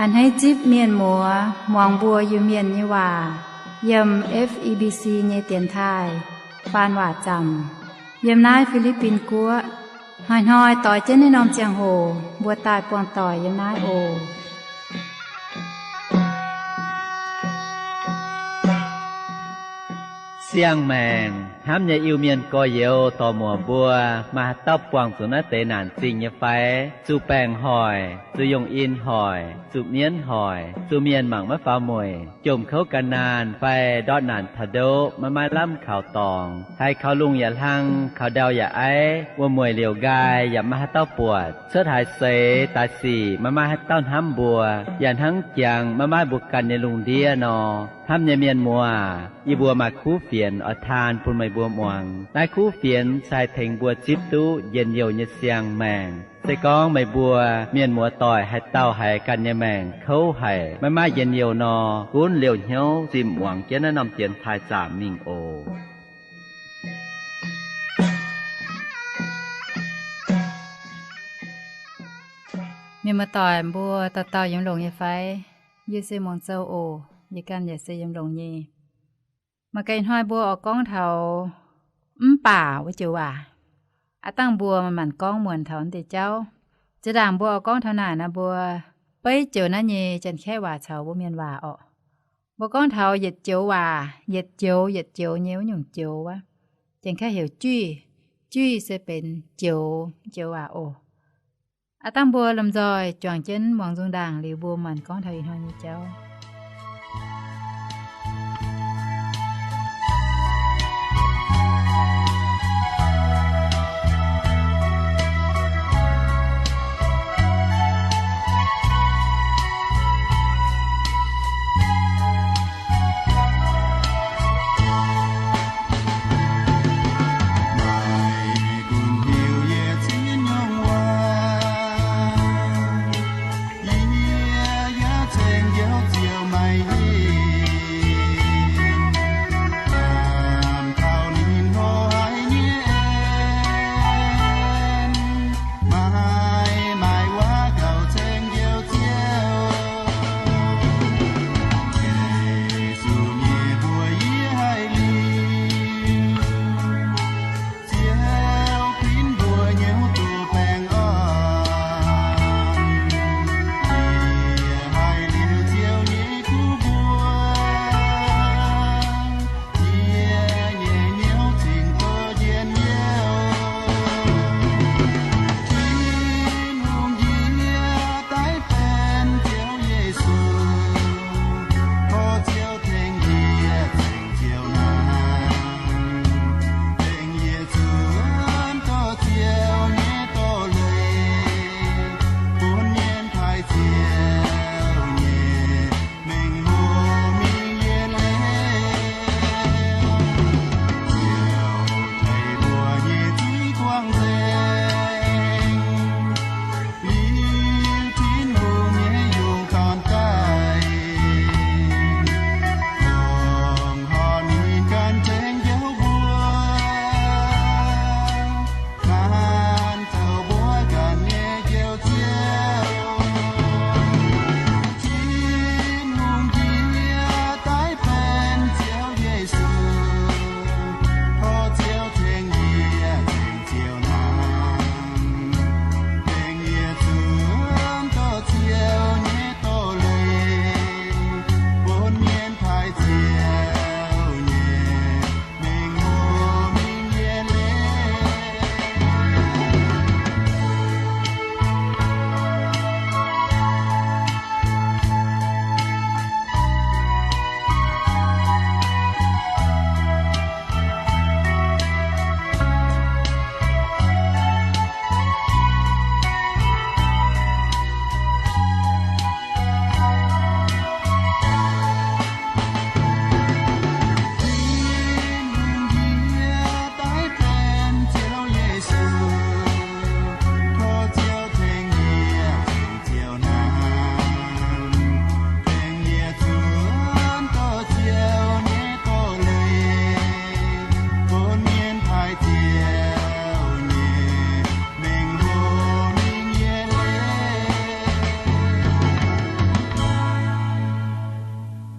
A'hneiv zipv mienh muoz muangx mbuo Iu-Mienh nyei waac yiem F E B C nyei dienx taaih faan waac zaamc yiem naaiv Fi^li^bin Guoqv. Hnoi-hnoi doix jienv naaiv norm ziangh hoc mbuo daaih buangh doic yiem naaiv oc. Siang-maengc hnamv nyei Iu-Mienh gorx-youz dorc-muoc mbuo, maaih haaix dauh buangh zuqc naaiv deix naanc zingh nyei fai? Zuqc baengc hoic, zuqc yungh in hoic, zuqc mienv hoic, zuqc mienh mangc maiv faaux mueic, jomc kouv gan naanh fai ndortv naanc taux ndoqv maiv maaih lamh kaux dorngx, haiz kaux lungh yaac hlang, kaux ndau yaac aiv, wuom-mueic liouc nqaai yaac maiv maaih haaix dauh buatc, cuotv haaix seix daaih sic maiv maaih haaix dauh hnamv mbuo, yaac hnangv jangx maiv maaih mbuo ganh nyei lungh ndiev nor. Hnamv nyei mienh muoz, yie mbuo maaih kuv fienx oix taan bun meih mbuo muangx. Naaiv kuv fienx se haih tengx mbuo zipv duqv njien-youh nyei siang-maengc. Se gorngv meih mbuo mienh muoz-doic haaix dauh haiz ganh nyei maengc kouv haic, maiv maaih njien-youh nor, gunv liouh hnyouv zimh muangx jienv naaiv norm dienx taaih zaamc mingh oc. Mienh muoz-doic mbuo dauh dauh yiem longx nyei fai? Yie se muangx zoux oc. Yie ganh yaac se yiem longx nyei. Mangc gaax ih hnoi mbuo oix gorngv taux mv baac wuov joux waac. Aav dangh mbuo manc-manc gorngv muonc taux naaiv deix jauv. Zinh ndaangc mbuo oix gorngv taux naaic nor, mbuo beiv joux naaiv nyei Janx-Kaeqv waac caux mbuo Mienh waac orqc. Mbuo gorngv taux yietc joux waac, yietc joux yietc joux nyei wuov nyungc joux wuov, Janx-Kaeqv heuc juih. Juih se benx joux, joux waac oc. Aav dangh mbuo lomh nzoih juangc jienv muangx nzung ndaangc liuz, mbuo manc gorngv taux ih hnoi nyei jauv.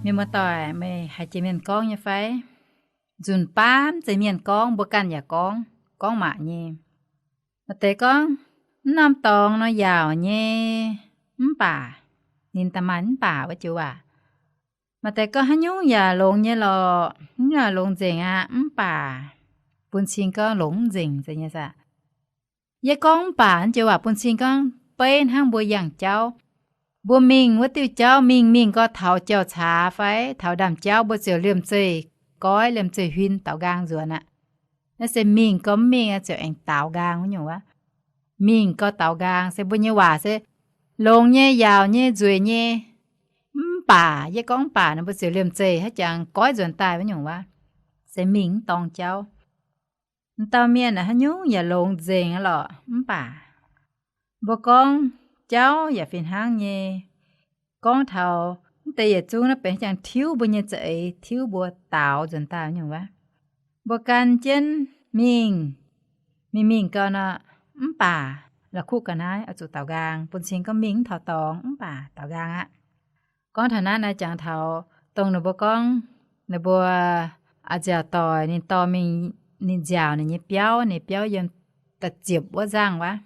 Mienh muoz-doic, meih haiz jiex mienh gorngv nyei fai? Nzunc baav mv zeiz mienh gorngv, mbuo ganh yaac gorngv, gorngv maac nyei. Maaih deix gorngv, mv norm dorngx nor yaauc nyei, mv baac, ninh da'maaih mv baac wuov joux waac. Maaih deix gorngv haaix nyungc yaac longx nyei lorqc, mv yaac longx nzengc aqv, mv baac bun cing gorngv longx mv nzengc, zeiz nyei saah? Yie gorngv mv baac naaiv joux waac bun cing gorngv beiv hnangv mbuo yangh jauv. Mbuo mingh wuov diuh jauv, mingh mingh gau taux jauv-caax fai taux ndaamv-jauv, mbuo ziouc liemh zeih goiv, liemh zeih huin daaux nqaang nzuonx aqv. Naaiv se mingh gau mv mingh ziouc aengx daaux nqaang wuov nyungc wuov. Mingh gau daaux nqaang se mbuo nyei waac se longx nyei, yaauc nyei, nzueic nyei. Mv baac, yie gorngv mv baac nor mbuo ziouc liemh zeih haiv jangx goiv nzuonx daaih wuov nyungc wuov. Se mingh mv dorng jauv. M'dauh mienh haaix nyungc yaac longx nzengc lorqc, mv baac mbuo gorngv jauv yaac fih hnangv nyei. Gorngv taux mv deix yietc zungv naaiv benx haaix jangx tiuv mbuo nyei za'eix, tiuv mbuo daaux nzuonx daaih nyungc wuov. Mbuo gan jienv mingh, mingh mingh gau nor, mv baac la'kuqv ga'naaiv oix zuqc daaux nqaang, bun cing gorngv mingh mv taux dorngx, mv baac daaux nqaang aqv. Gorngv taux naaiv naaiv jangx taux dongh ninh mbuo gorngv, ninh mbuo a'nziaauc doic ninh dorh mingh, ninh nziaauc ninh nyei biauv, ninh biauv yiem da'ziepc wuov nzangh wuov.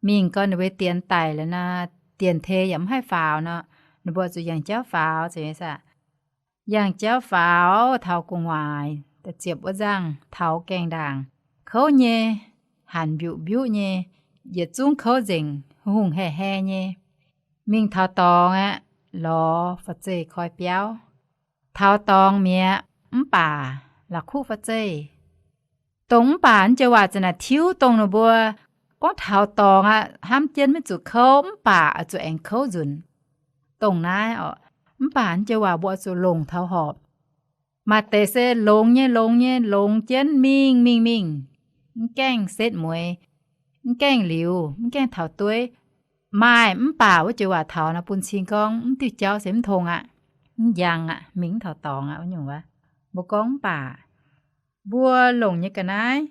Mingh gau ninh mbuo dienx daic liuz nor, dienx tei yaac mv haih faaux nor, ninh mbuo zuqc yangh jauv faaux, zeiz nyei saah? Yangh jauv faaux taux gu'nguaaic da'ziepc wuov nzangh, taux gaengh ndaangc, kouv nyei, hanc mbiuqc mbiuqv nyei, yietc zungv kouv nzengc, hungh hae hae nyei. Mingh taux dorngx aqv, lorz fa'zeiv koi biauv. Taux dorngx mi'aqv, mv baac la'kuqv fa'zeiv. Dongh mv baac naaiv joux waac za'naaic tiuv dongh ninh mbuo gorngv taux dorngx aqv, hnamv jienv maiv zuqc kouv, mv baac oix zuqc aengx kouv nzunc. Dongh naaiv oc, mv baac naaiv joux waac mbuo oix zuqc longc taux horpc. Maaih deix se longx nyei, longx nyei, longx jienv mingh, mingh, mingh, mv gaengh setv mueiz, mv gaengh liuz, mv gaengh taux dueiv. Maaih mv baac wuov joux waac taux nor bun cing gorngv mv diuh jauv se mv tong aqv, mv njang aqv, mingh mv taux dorngx aqv wuov nyungc wuov. Mbuo gorngv mv baac, mbuo longc nyei ga'naaiv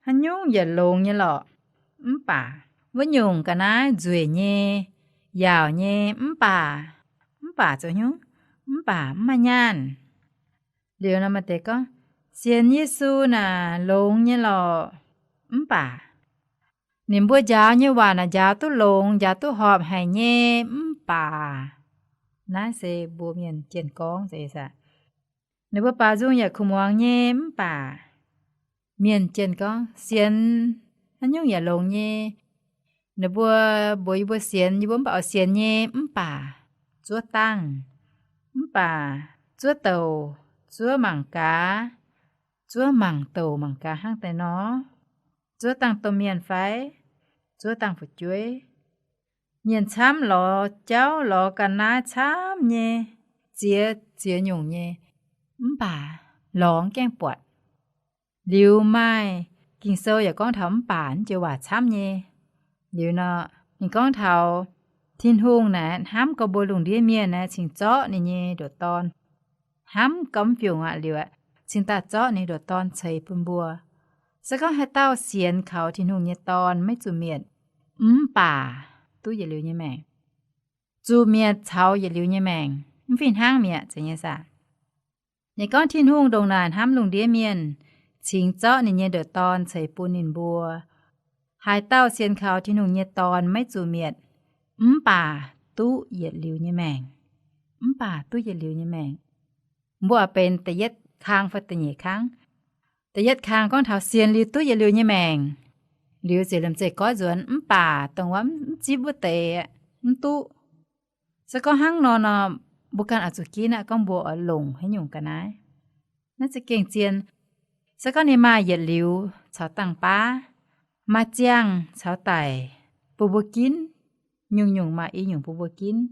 haaix nyungc yietc longx nyei lorqc, mv baac wuov nyungc ga'naaiv nzueic nyei, yaauc nyei, mv baac, mv baac zoux hnyouv, mv baac mv maaih nyaanh. Liuz nor maaih deix gorngv, sienx Yesu naaic longx nyei lorqc, mv baac ninh mbuo njaaux nyei waac naaic njaaux duqv longx, njaaux duqv horpc haic nyei, mv baac. Naaiv se mbuo mienh jienv gorngv se ih zanc. Ninh mbuo baaux nzung yaac kuv muangx nyei, mv baac mienh jienv gorngv sienx haaix nyungc yaac longx nyei. Ninh mbuo mbuox yie mbuo sienx, yie mbuo mv baac oix sienx nyei, mv baac zuov dangh, mv baac zuov douc, zuov mangc gaax, zuov mangc douc mangc gaax hnangv deix nor, zuov dangh domh mienh fai zuov dangh fu'jueiv. Mienh camv lorz jauv lorz ga'naaiv camv nyei, ziex ziex nyungc nyei, mv baac lorz mv gaengh buatc. Liuz maaih Ging-Sou yaac gorngv taux mv baac naaiv joux waac camv nyei. Liuz nor, ninh gorngv taux Tin-Hungh naaic hnamv gorx mbuo lungh ndiev mienh naaic cingx zorqv ninh nyei ndoqc dorn. Hnamv gorx mv fiungc aqv liuz aeqv, cingx daaih zorqv ninh ndoqc dorn ceix bun mbuo. Se gorngv haaix dauh sienx kaux Tin-Hungh nyei Dorn maiv zuqc mietc, mv baac duqv yietc liuz nyei maengc. Zuqc mietc caux yietc liuz nyei maengc mv fih hnangv mi'aqv, zeiz nyei saah? Ninh gorngv Tin-Hungh ndongc naaic hnamv lungh ndiev mienh, cingx zorqv ninh nyei ndoqc Dorn ceix bun ninh mbuo. Haaix dauh sienx kaux Tin-Hungh nyei Dorn maiv zuqc mietc, mv baac duqv yietc liuz nyei maengc. Mv baac duqv yietc liuz nyei maengc. Mbuo oix benx da'yietv kang fai da'nyeic kang? Da'yietv kang gorngv taux sienx liuz duqv yietc liuz nyei maengc, liuz ziouc liemh zeih goiv nzuonx, mv baac dongh wuov mv zipv wuov deix mv duqv. Se gorngv hnangv nor nor, mbuo ganh oix zuqc ginv aqv, gorngv mbuo oix longc haaix nyungc ga'naaiv. Naaiv za'gengh zien. Se gorngv ninh maaih yietc liuz caux dangh baav, maaih ziangh caux daic, bun mbuo ginv, nyungc-nyungc maaih i nyungc bun mbuo ginv.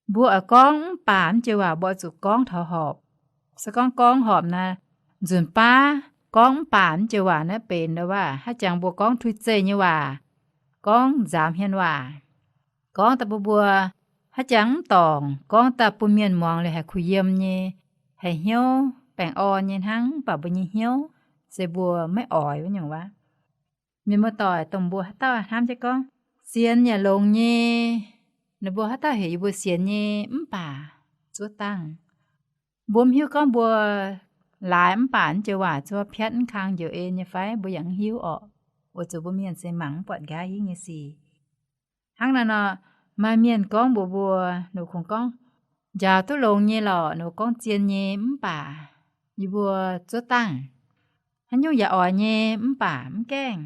Mbuo oix gorngv mv baac mv joux waac mbuo oix zuqc gorngv taux horpc. Se gorngv gorngv horpc naaic, nzunc baav gorngv mv baac mv joux waac naaiv benx ndau waac haaix jangx mbuo gorngv tuix zeih nyei waac, gorngv nzaamz hmien waac, gorngv daaih bun mbuo haaix jangx mv dorngc, gorngv daaih bun mienh muangx liuz haih kuh yiem nyei, haih hnyouv baengh orn nyei hnangv, mv baac mbuo nyei hnyouv se mbuo maiv oix wuov nyungc waac. Mienh muoz-doic, dongh mbuo haaix dauh hnamv jienv gorngv sienx yaac longx nyei, ninh mbuo haaix dauh heuc yie mbuo sienx nyei mv baac zuov dangh, Mbuo mv hiuv gorngv mbuo laaix mv baac naaiv joux waac zuov piatv mv kang njoux en nyei fai? Mbuo yaac mv hiuv orqc. Weic zuqc mbuo mienh se mangc mv buatc nqa'haav hingv nyei sic. Hnangv naaiv nor, maaih mienh gorngv mbuox mbuo, ninh kungx gorngv, njaaux duqv longx nyei lorqc, ninh gorngv zien nyei, mv baac yie mbuo zuov dangh. Haaix nyungc yaac oix nyei, mv baac mv gaengh.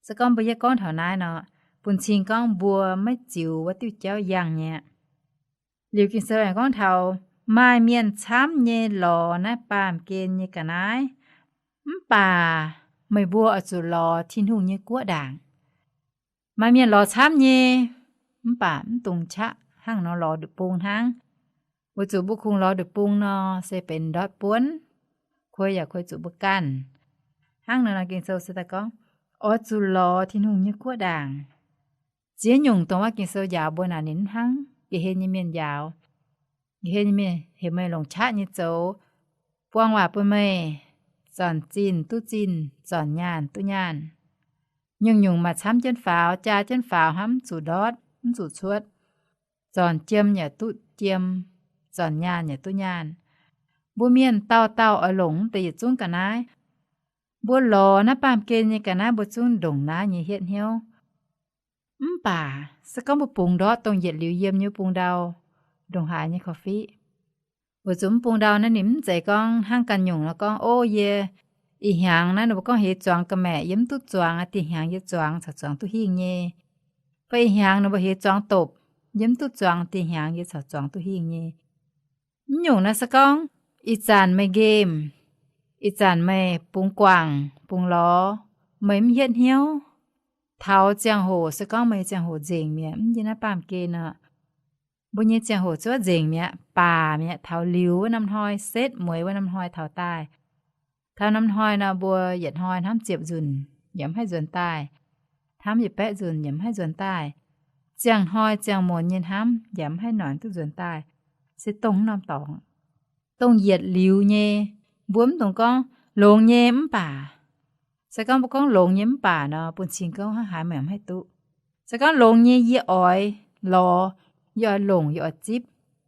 Se gorngv mbuo yie gorngv taux naaiv nor, bun cing gorngv mbuo maiv ziux wuov diuh jauv yangh nyei aqv. Liuz Ging-Sou aengx gorngv taux maaih mienh camv nyei lorz naaiv baamh gen nyei ga'naaiv, mv baac meih mbuo oix zuqc lorz Tin-Hungh nyei guoqv ndaangc. Maaih mienh lorz camv nyei, mv baac mv dungx qaqv hnangv nor lorz nduqc bung hnangv. Weic zuqc mbuo kungx lorz nduqc bung nor, se benx ndortv buonv, kuei yaac kuei zuqc mbuo ganh. Hnangv naaiv nor Ging-Sou se daaih gorngv, oix zuqc lorz Tin-Hungh nyei guoqv ndaangc. Ziex nyungc dongh wuov Ging-Sou njaaux mbuo naaic ninh mv hnangv ga'hlen nyei mienh njaaux. Ga'hlen nyei mienh heuc meih longc qaqv nyei zoux, buang waac bun meih, zornc zinh duqv zinh, zornc nyaanh duqv nyaanh. Nyungc-nyungc maaih camv jienv faaux, jaa jienv faaux hnangv, mv zuqc ndortv, mv zuqc cuotv. Zornc jiem yaac duqv jiem, zornc nyaanh yaac duqv nyaanh. Mbuo mienh dauh dauh oix longc deix yietc zungv ga'naaiv. Mbuo lorz naaiv baamh gen nyei ga'naaiv mbuo zungv ndongc naaiv nyei hietv hnyouv. Mv baac se gorngv mbuo bungx ndortv dongh yietc liuz yiem nyei bung ndau, ndongc haaix nyei korv-fiqv. Weic zuqc mv bung ndau naaiv ninh mv zeiz gorngv hnangv ganh nyungc nor gorngv, o, yie ih hnyangx naaiv ninh mbuo gorngv heix zuangx ga'maeqc, yie mv duqv zuangx, dih hnyangx yie zuangx caux zuangx duqv hingh nyei. Fai ih hnyangx ninh mbuo heix zuangx dopc, yie mv duqv zuangx, dih hnyangx yie caux zuangx duqv hingh nyei. Mv nyungc naaiv se gorngv ih zanc meih nqemh, ih zanc meih bungx guangc bungx lorz, meih mv hietv hnyouv. Taux ziangh hoc se gorngv meih ziangh hoc nzengc mi'aqv, mv nyei naaiv baamh gen nor, mbuo nyei ziangh hoc zuov nzengc mi'aqv, baac mi'aqv, taux liuz wuov norm hnoi, setv mueiz wuov norm hnoi taux daaih. Taux norm hnoi nor, mbuo yietc hnoi hnamv ziepc nzunc yaac mv haih nzuonx daaih, hnamv yietc baeqv nzunc yaac mv haih nzuonx daaih. Ziangh hnoi ziangh muonz nyei hnamv yaac mv haih noic duqv nzuonx daaih. Se dongh wuov norm dorngx, dongh yietc liuz nyei. Mbuo mv dungx gorngv longx nyei mv baac. Se gorngv mbuo gorngv longx nyei mv baac nor, bun cing gorngv hnangv haaix meih mv haih duqv. Se gorngv longx nyei yie oix lorz, yie oix longc, yie oix zipv,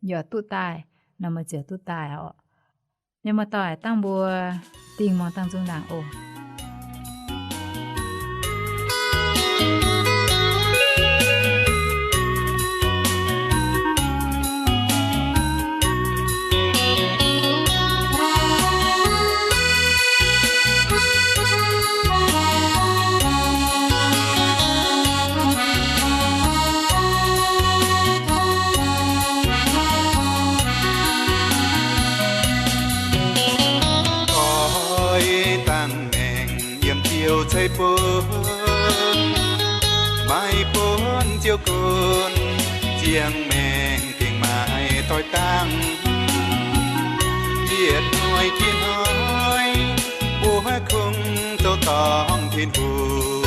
yie oix duqv daaih nor, meih ziouc duqv daaih oc. Mienh muoz-doic, dangh mbuo dingh muangx dangh nzung ndaangc oc. Oix dangh maengc yiem Ziouv ceix bun, maiv bun Ziouv gunv, ziangh maengc gengh maiv doix dangh. Yietc hnoi jiex hnoi, mbuo kungx zoux dorngc Tin-Hungh,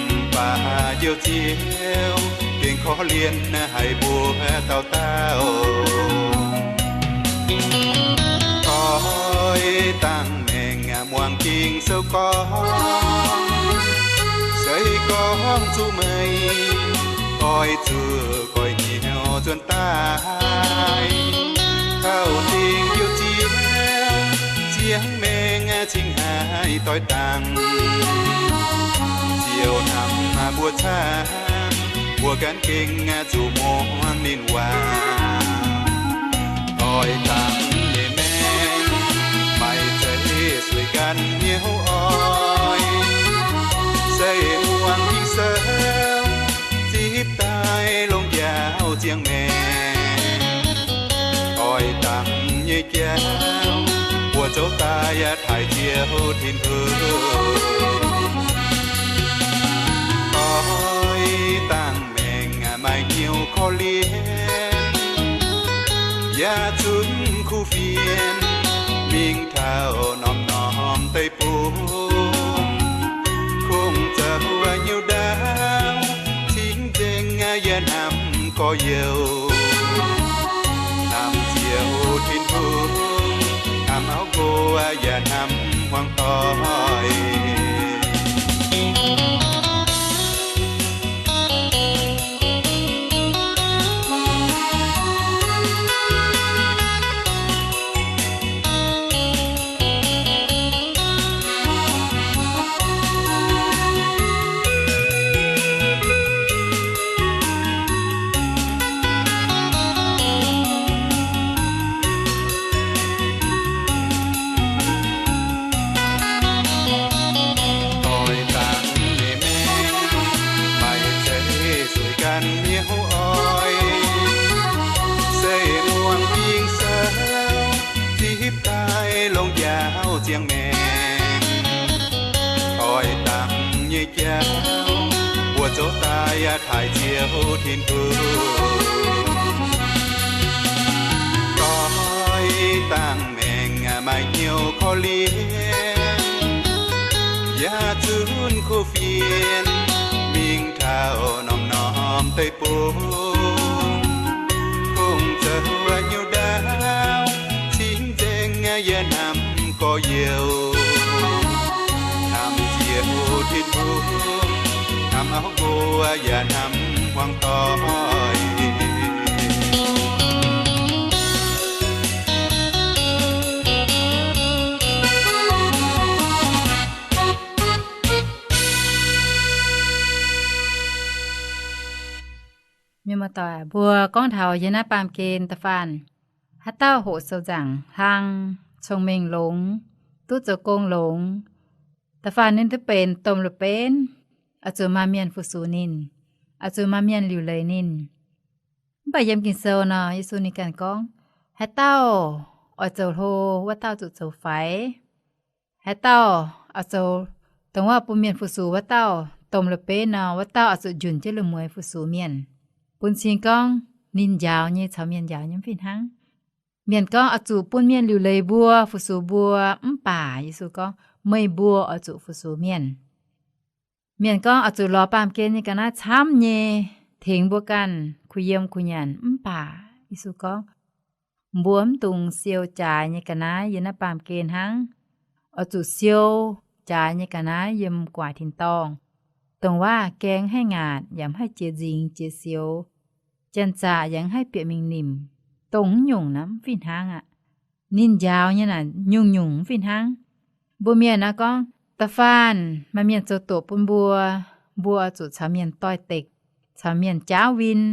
mv baac Ziouv, Ziouv gengh korv-lienh haic mbuo dauh dauh. Oix dangh maengc muangx Ging-Sou gorngv, se gorngv zuqc meih, oix zuqc goiv hnyouv nzuonx daaih. Taux dingc Ziouv, Ziouv ziangh maengc cingx haih doix dangh. Ziouv hnamv mbuo camv, mbuo ganh gengh zuqc muangx ninh waac. Doix dangh nyei maengc maiv zeiz sueih ganh hnyouv oix, se muangx Ging-Sou zipv daaih longc njaaux ziangh maengc. Doix dangh nyei jauv, mbuo zoux daaih taaih Ziouv Tin-Hungh. Doix dangh maengc maaih hnyouv korv-lienh, yaac zunc kuv fienx mingh taux norm-norm deic-bung. Kungx zoux hnyouv ndaauv cingx nzengc yaac hnamv gorx-youz, hnamv Ziouv Tin-Hungh, hnamv auv nqox yaac hnamv hmuangx doic. Haiz Ziouv Tin-Hungh doix dangh maengc maaih hnyouv korv-lienh, yaac zunv kuv fienx mingh taux norm-norm deic-bung. Kungx zoux hnyouv ndaauv cingv nzengc yie hnamv gorx-youz, hnamv Ziouv Tin-Hungh, hnamv auv nqox yaac hnamv hmuangv doic. Mienh muoz-doic, mbuo gorngv taux yiem naaiv baamh gen da'faanh haaix dauh hoqc sou nzaangc hlang, cong-mengh longx, duqv zoux gong longx, da'faanh ninh duqv benx domh la'benv, oix zuqc maaih mienh fu-sux ninh, oix zuqc maaih mienh liuc leiz ninh. Mv baac yiem Ging-Sou nor, Yesu ninh ganh gorngv, haaix dauh oix zoux hlo, wuov dauh zuqc zoux faix. Haaix dauh oix zoux, dongh wuov bun mienh fu-sux wuov dauh, domh la'benv nor, wuov dauh oix zuqc njunc jienv lungh mueiz fu-sux mienh. Bun cing gorngv ninh njaaux nyei caux mienh njaaux nyei mv fih hnangv. Mienh gorngv oix zuqc bun mienh liuc leiz mbuo, fu-sux mbuo, mv baac Yesu gorngv, meih mbuo oix zuqc fu-sux mienh. Mienh gorngv oix zuqc lorz baamh gen nyei ga'naaiv camv nyei tengx mbuo ganh kuh yiem kuh nyanc, mv baac Yesu gorngv, mbuo mv dungx siou jaaix nyei ga'naaiv yiem naaiv baamh gen hnangv. Oix zuqc siou jaaix nyei ga'naaiv yiem gu'nguaaic tin-dorngh, dongh waav gaeng mv haih ngaatc yaac mv haih jiex nzingx jiex sioux, janx-zaqc yaac mv haih bieqc mingh nimc, dongh mv nyungc naaiv mv fih hnangv aqv. Ninh njaaux nyei naaic nyungc-nyungc mv fih hnangv. Mbuo mienh naaiv gorngv, da'faanh maaih mienh zoux doqc bun mbuo, mbuo oix zuqc caux mienh doix-dekc, caux mienh jaauv win.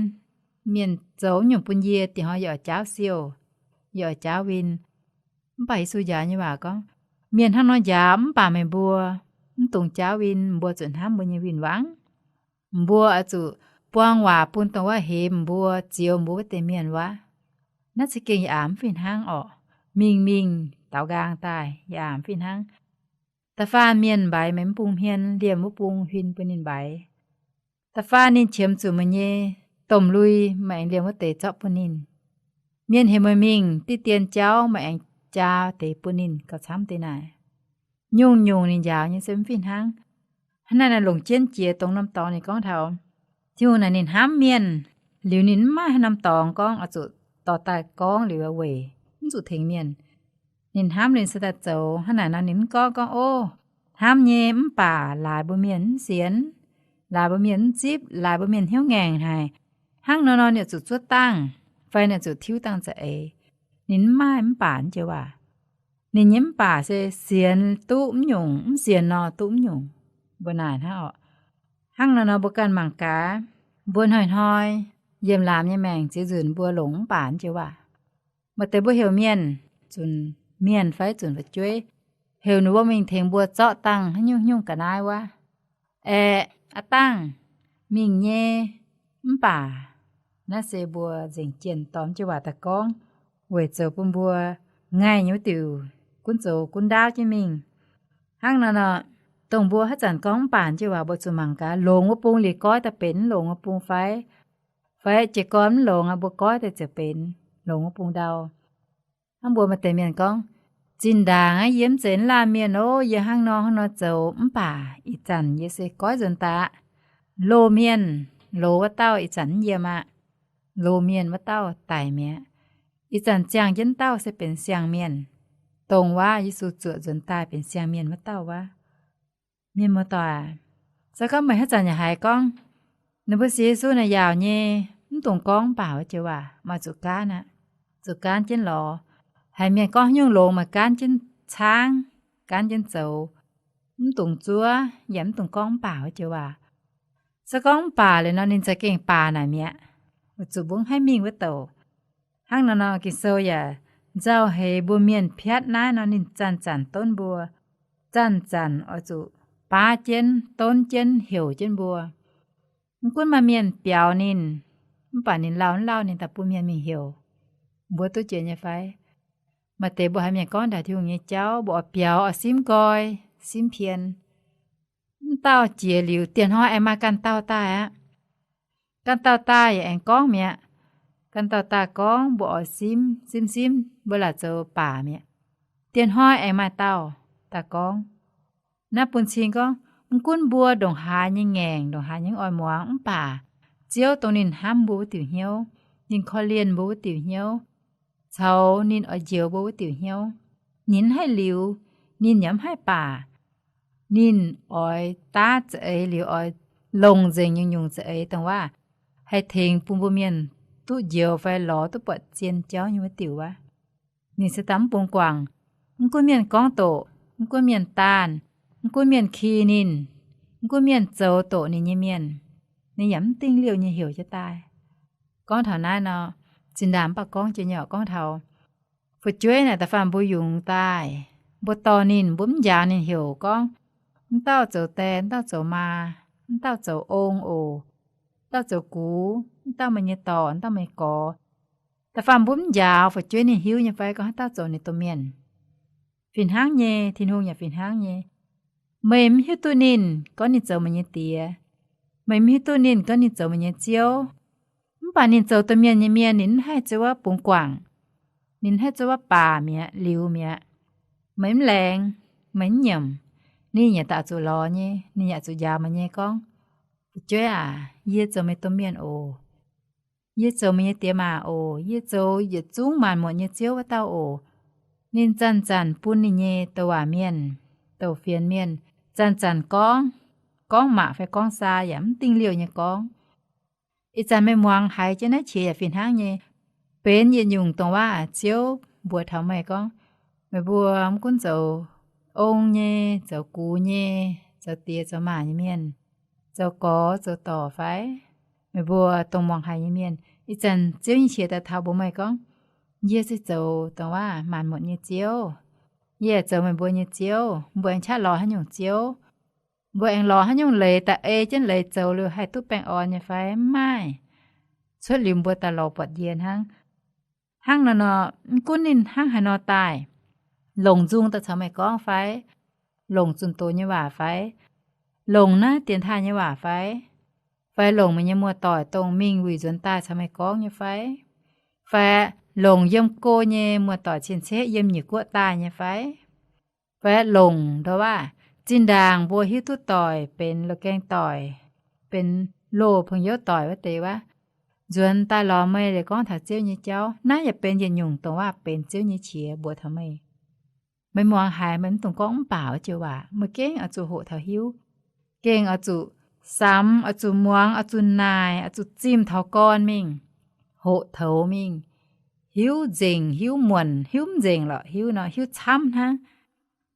Mienh zoux nyungc bun yie, diex hnoi yie oix jaauv siou, yie oix jaauv win. Mv baac Yesu njaaux nyei waac gorngv, mienh hnangv nor njaaux mv baac meih mbuo mv dungx jaauv win, mbuo zuqc hnamv mbuo nyei win-wangv. Mbuo oix zuqc buang waac bun dongh wuov hemx mbuo, zioux mbuo wuov deix mienh wuov. Naaiv za'gengh yaac mv fih hnangv orqc. Mingh mingh daaux nqaang daaih yaac mv fih hnangv. Da'faanh mienh mbaix meih mv bung hmien, liemh wuov bung huin bun ninh mbaix. Da'faanh ninh qiemx zuqc meih nyei domh lui, meih aengx liemh wuov deix zorqv bun ninh. Mienh heuc meih mingh diqv dien jauv, meih aengx jaa deix bun ninh gauh camv deix naaic. Nyungc-nyungc ninh njaaux nyei se mv fih hnangv. Hnangv naaiv naaic longc jienv jiex dongh norm dorngx ninh gorngv taux Tin-Hungh naaic ninh hnamv mienh, liuz ninh mv maaih haaix norm dorngx gorngv oix zuqc dorh daaih gorngv liuz weic mv zuqc tengx mienh. Ninh hnamv ninh se daaih zoux. Hnangv naaic nor ninh mv gorngv gorngv, ov, hnamv nyei mv baac laaix mbuo mienh mv sienx, laaix mbuo mienh mv zipv, laaix mbuo mienh hnyouv ngaengc haic. Hnangv nor nor ninh zuqc zuov dangh, fai ninh zuqc tiuv dangh za'eix. Ninh mv maaih mv baac joux waac. Ninh nyei mv baac se sienx duqv mv nyungc, mv sienx nor duqv mv nyungc. Mbuo naaic hnangv orqc. Hnangv nor nor mbuo ganh mangc gaax, mbuo hnoi-hnoi yiem laamz nyei maengc ziex nzunc mbuo longc mv baac joux waac. Maaih deix mbuo heuc mienh, zunc mienh fai zunc fu'jueiv, heuc ninh mbuo mingh tengx mbuo zorqv dangh haaix nyungc nyungc ga'naaiv wuov. Aeqv, aa dangh, mingh nyei. Mv baac naaiv se mbuo nzengc jienh dorh joux waac daaih gorngv, weic zoux bun mbuo ngaih nyei wuov diuc gunv zoux gunv ndaauv jienv mingh. Hnangv nor nor, dongh mbuo haaix zanc gorngv mv baac joux waac mbuo zuqc mangc gaax longx wuov bung liuz goiv daaih benx mv longx wuov bung fai, fai jiez gorn mv longx aqv mbuo goiv daaih ziouc benx longx wuov bung ndau. Hnangv mbuo maaih deix mienh gorngv, zinh ndaangc aqv yie mv zeiz mv laanh mienh ov, yie hnangv nor hnangv nor zoux, mv baac ih zanc yie se goiv nzuonx daaih aqv. Loz-mienh, loz wuov dauh ih zanc mv yiem aqv. Loz-mienh wuov dauh daic mi'aqv. Ih zanc ziangh jienv dauh se benx siang-mienh, dongh waav Yesu zuoqc nzuonx daaih benx siang-mienh wuov dauh wuov. Mienh muoz-doic, se gorngv meih haaix zanc yaac haiz gorngv ninh mbuo sienx Yesu naaic yaauc nyei, mv dungx gorngv mv baac wuov joux waac, meih zuqc gaanv aqv. Zuqc gaanv jienv lorz. Haiz mienh gorngv haaix nyungc longx, meih gaanv jienv caangv, gaanv jienv zoux. Mv dungx zuov yaac mv dungx gorngv mv baac wuov joux waac. Se gorngv mv baac liuz nor, ninh za'gengh baac naaic mi'aqv, weic zuqc mbuo mv haih mingh wuov douc. Hnangv nor nor, Ging-Sou yaac nzauh heix mbuo mienh piatv naaiv nor, ninh zanc-zanc donv mbuo, zanc-zanc oix zuqc baav jienv, donv jienv, heuc jienv mbuo. Mv gunv maaih mienh biaux ninh, mv baac ninh lauh mv lauh ninh daaih bun mienh mingh heuc. Mbuo duqv jiex nyei fai? Maaih deix mbuo haiz mienh gorngv taux Tin-Hungh nyei jauv, mbuo oix biaux, oix simv nqoi, simv pien. Mv dauh jiex liuz, dieh hnoi aengx maaih ganh dauh daaih aqv. Ganh dauh daaih yaac aengx gorngv mi'aqv. Ganh dauh daaih gorngv mbuo oix simv, simv simv mbuo laaic zoux baac mi'aqv. Dieh hnoi aengx maaih dauh daaih gorngv. Naaiv bun cing gorngv, mv gunv mbuo ndongc haaix nyei ngaengc, ndongc haaix nyei oix muangx, mv baac Ziouv dongh ninh hnamv mbuo wuov diuc hnyouv, ninh korv-lienh mbuo wuov diuc hnyouv, caux ninh oix njoux mbuo wuov diuc hnyouv, ninh mv haih liuz, ninh yaac mv haih baac. Ninh oix daav za'eix liuz oix longc nzengc nyungc-nyungc za'eix dongh waac haih tengx bun mbuo mienh duqv njoux fai lorz duqv buatc zien jauv nyei wuov diuc wuov. Ninh se daaih mv bungx guangc. Mv gunv mienh gorngv doqc, mv gunv mienh daanh, mv gunv mienh ki ninh, mv gunv mienh zoux doqc ninh nyei mienh, ninh yaac mv dingh liouh nyei heuc jienv daaih. Gorngv taux naaiv nor, zinh ndaangc mv baac gorngv jiex nyei oc, gorngv taux fu'jueiv naaic da'faanh mbuo yungz daaih, mbuo dorh ninh, mbuo mv njaaux ninh heuc gorngv, mv dauh zoux die, mv dauh zoux maa, mv dauh zoux ong oc, mv dauh zoux gux, mv dauh meih nyei dorc, mv dauh meih gorx. Da'faanh mbuo mv njaaux fu'jueiv ninh hiuv nyei fai gorngv haaix dauh zoux ninh domh mienh. Fih hnangv nyei, Tin-Hungh yaac fih hnangv nyei. Meih mv hiuv duqv ninh gorngv ninh zoux meih nyei diex. Meih mv hiuv duqv ninh gorngv ninh zoux meih nyei ziouv. Mv baac ninh zoux domh mienh nyei mienh ninh mv haih zuov bungx guangc. Ninh mv haih zuov baac mi'aqv, liuz mi'aqv. Meih mv laengz, meih mv nyiemc, ninh yaac daaih zuqc lorz nyei, ninh yaac zuqc njaaux meih nyei gorngv, fu'jueiv aac, yie zoux meih domh mienh oc. Yie zoux meih nyei diex maac oc. Yie zoux yietc zungv maanc muotc nyei Ziouv wuov dauh oc. Ninh zanc-zanc bun ninh nyei douc waac mienh, douc fienx mienh, zanc-zanc gorngv, gorngv mangc fai gorngv saa yaac mv dingh liouh nyei gorngv. Ih zanc meih muangx haiz jienv naaiv qiex yaac fih hnangv nyei. Benx yietc nyungc dongh waac Ziouv mbuox taux meih gorngv, meih mbuo mv gunv zoux ong nyei, zoux gux nyei, zoux diex zoux maac nyei mienh, zoux gorx zoux dorc fai, meih mbuo dongh muangx haiz nyei mienh, ih zanc Ziouv nyei qiex daaih taux mbuox meih gorngv, yie se zoux dongh waac maanc muotc nyei Ziouv. Yie zoux meih mbuo nyei Ziouv. Mbuo aengx qaqv lorz haaix nyungc ziouv? Mbuo aengx lorz haaix nyungc leiz daaih ei jienv leiz zoux liuz haih duqv baengh orn nyei fai? Mv maaih. Cuotv liuz mbuo daaih lorz buatc njiec hnangv. Hnangv naaiv nor, mv gunv ninh hnangv haaix nor daaih, longc nzung daaih caux meih gorngv fai, longc zunh doz nyei waac fai, longc naaiv dienx taaih nyei waac fai, fai longc meih nyei muoz-doic dongh mingh wuic nzuonx daaih caux meih gorngv nyei fai, fai longc yiem go nyei muoz-doic cien-ceqv yiem nyiec guoqv daaih nyei fai, fai longc ndou waac zinh ndaangc mbuo hiuv duqv doic benx loz-gaeng doic, benx loz-pong-youv doic wuov deix wuov, nzuonx daaih lorz meih liuz gorngv taux Ziouv nyei jauv. Naaiv yaac benx yietc nyungc dongh waac benx Ziouv nyei qiex mbuox taux meih. Meih muangx haiz meih mv dungx gorngv mv baac wuov joux waac. Meih gengh oix zuqc hoqc taux hiuv, gengh oix zuqc samx, oix zuqc muangx, oix zuqc naaic, oix zuqc zimh taux gorn mingh, hoqc toux mingh, hiuv nzengc, hiuv muonc, hiuv mv nzengc lorqc, hiuv nor hiuv camv hnangv.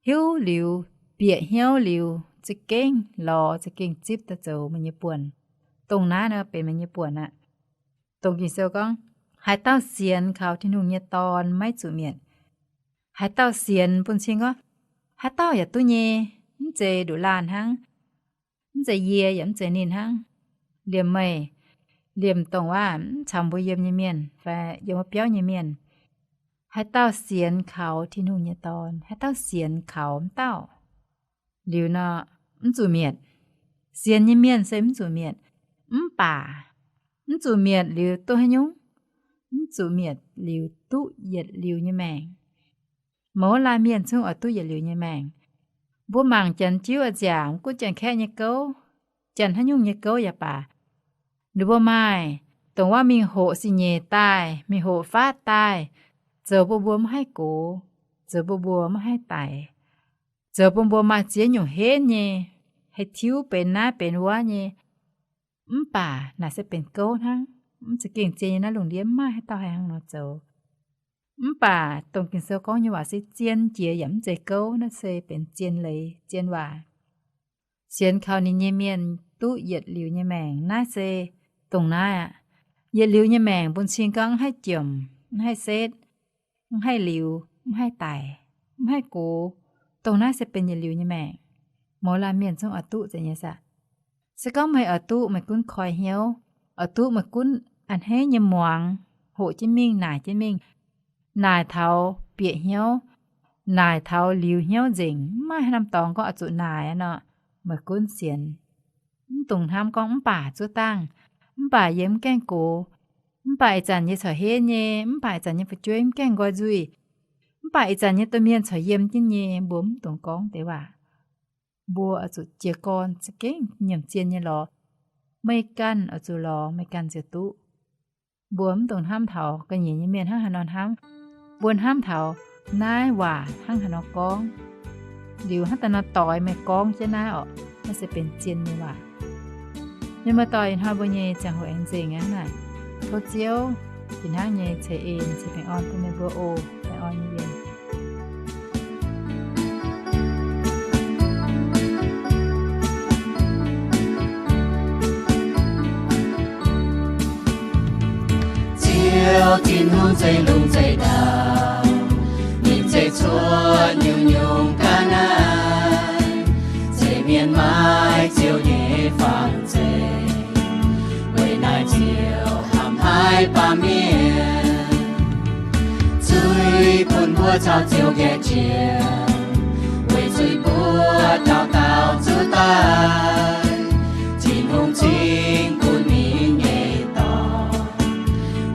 Hiuv liuz, bieqc hnyouv liuz, za'gengh lorz, za'gengh zipv daaih zoux meih nyei buonc. Dongh naaiv nor benx meih nyei buonc aqv. Dongh Ging-Sou gorngv, haaix dauh sienx kaux Tin-Hungh nyei Dorn maiv zuqc mietc. Haaix dauh sienx bun cing gorngv, haaix dauh yaac duqv nyei, mv zeiz nduqc laanh hnangv. Mv zeiz yie yaac mv zeiz ninh hnangv. Liemh meih, liemh dongh waac mv caux mbuo yiem nyei mienh fai yiem wuov biauv nyei mienh, haaix dauh sienx kaux Tin-Hungh nyei Dorn, haaix dauh sienx kaux wuov dauh liuz nor, mv zuqc mietc. Sienx nyei mienh se mv zuqc mietc. Mv baac mv zuqc mietc liuz duqv haaix nyungc? Mv zuqc mietc liuz duqv yietc liuz nyei maengc. Mouz laanh mienh zungv oix duqv yietc liuz nyei maengc. Mbuo mangc Janx-Jiuv a'nziaauc, mv gunv Janx-Kaeqv nyei gouv, Janx haaix nyungc nyei gouv yaac baac, ninh mbuo maaih dongh waac mingh hoqc sin nyeic daaih, mingh hoqc faatv daaih, zoux bun mbuo maiv haih gox, zoux bun mbuo maiv haih daic, zoux bun mbuo maaih ziex nyungc henv nyei, haih tiuv benx naaiv benx wuov nyei. Mv baac naaic se benx gouv hnangv. Mv za'gengh zien nyei naaiv lungh ndiev maiv maaih haaix dauh haih hnangv nor zoux. Mv baac dongh Ging-Sou gorngv nyei waac se zien jiex yaac mv zeiz gouv, naaiv se benx zien leiz zien waac. Sienx kaux ninh nyei mienh duqv yietc liuz nyei maengc. Naaiv se dongh naaiv aqv. Yietc liuz nyei maengc bun cing gorngv mv haih jomc, mv haih setv, mv haih liuz, mv haih daic, mv haih gox. Dongh naaiv se benx yietc liuz nyei maengc. Mouz laanh mienh zungv oix duqv zeiz nyei saah? Se gorngv meih oix duqv, meih gunv koi hnyouv, oix duqv meih gunv a'hneiv nyei muangx, hoqc jienv mingh, naaic jienv mingh, naaic taux bieqc hnyouv, naaic taux liuz hnyouv nzengc, mv maaih haaix norm dorngx gorngv oix zuqc naaic nor, meih gunv sienx. Mv dungx hnamv gorngv mv baac zuov dangh, Mv baac yie mv gaengh gox. Mv baac ih zanc yie corc henv nyei. Mv baac ih zanc nyei fu'jueiv mv gaengh nqoi nzuih. Mv baac ih zanc nyei domh mienh corc yiem jienv nyei. Mbuo mv dungx gorngv deix waac. Mbuo oix zuqc jiez gorn za'gengh nyiemc zien nyei lorz. Meih ganh oix zuqc lorz, meih ganh ziouc duqv. Mbuo mv dungx hnamv taux ga'nyiec nyei mienh hnangv haaix nor hnamv. Mbuo hnamv taux naaiv waac hnangv haaix nor gorngv. Liuz hnangv daaih nor doix meih gorngv jienv naaiv orqc, naaiv se benx zien nyei waac. Mienh muoz-doic, ih hnoi mbuo nyei ziangh hoc aengx nzengc aqv naaic. Tov Ziouv fih hnangv nyei ceix en ceix baengh orn bun meih mbuo oc. Baengh orn nyei mienh. Ziouv Tin-Hungh zeiv-lungh zeiv-ndau, ninh zeiv cuotv nyungc-nyungc ga'naaiv, zeiv mienh maaih Ziouv nyei fangx zeiv. Weic naaiv Ziouv hnamv haic baamh mienh, zuiz bun mbuo caux Ziouv nqaeqv jiex, weic zuiz mbuo dauh dauh zuqc daic. Tin-Hungh cingx bun ninh nyei Dorn,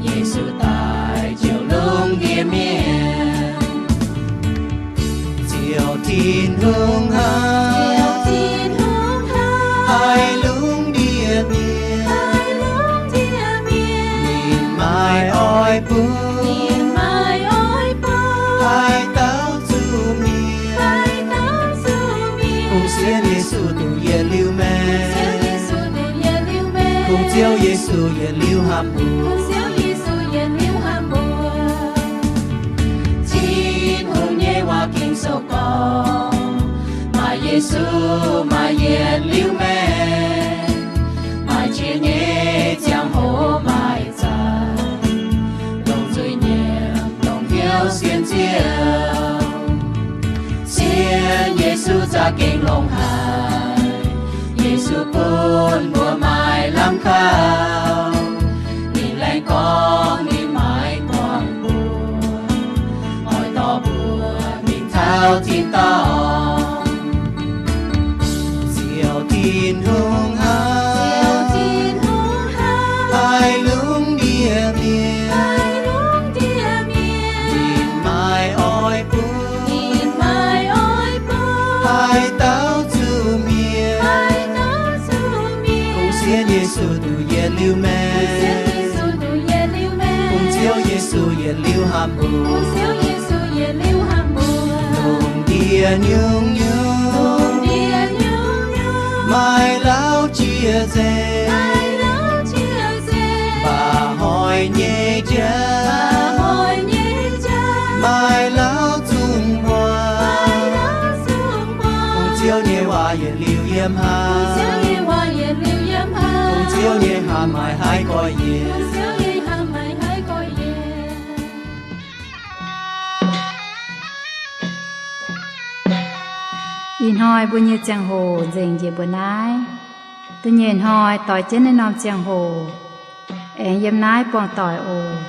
Yesu, daaih jouh lungh ndiev mienh. Ziouv Tin-Hungh haih, haih lungh ndiev mienh, ninh maaih oix bun, haih dauh zuqc mienh, kungx sienx Yesu duqv yietc liuz maengc, kungx Ziouv Yesu yietc liuz hnamv mbuo. Tin-Hungh nyei waac Ging-Sou gorngv, maaih Yesu maaih yietc liuz maengc, maaih qiex nyei ziangh hoc maaih zanc, longc zuiz-nyiemc dongh hnyouv sienx Ziouv. Sienx Yesu za'gengh longx haic. Yesu bun mbuo maaih lamh kaux. Ninh laengz gorngv ninh maiv duangx mbuo, oix dorh mbuo mingh taux tin-dorngh. Ziouv Tin-Hungh haih, haih lungh ndiev mienh, ninh maaih oix bun, haih dauh zuqc mienh, kungx sienx Yesu duqv yietc liuz maengc, kungx Ziouv Yesu yietc liuz hnamv mbuo. Lungh ndiev nyungc-nyungc maaih lauh jiex nzengc, mba'hnoi nyei jauv maaih lauh zungv hmuangx, kungx Ziouv nyei waac yietc liuz yiem haaix, kungx Ziouv nyei hnamv maaih haiz gorx-youz. Ih hnoi mbuo nyei ziangh hoc nzengc njiec mbuo naaiv. Da'nyeic hnoi doix jienv naaiv norm ziangh hoc aengx yiem naaiv buangh doic oc.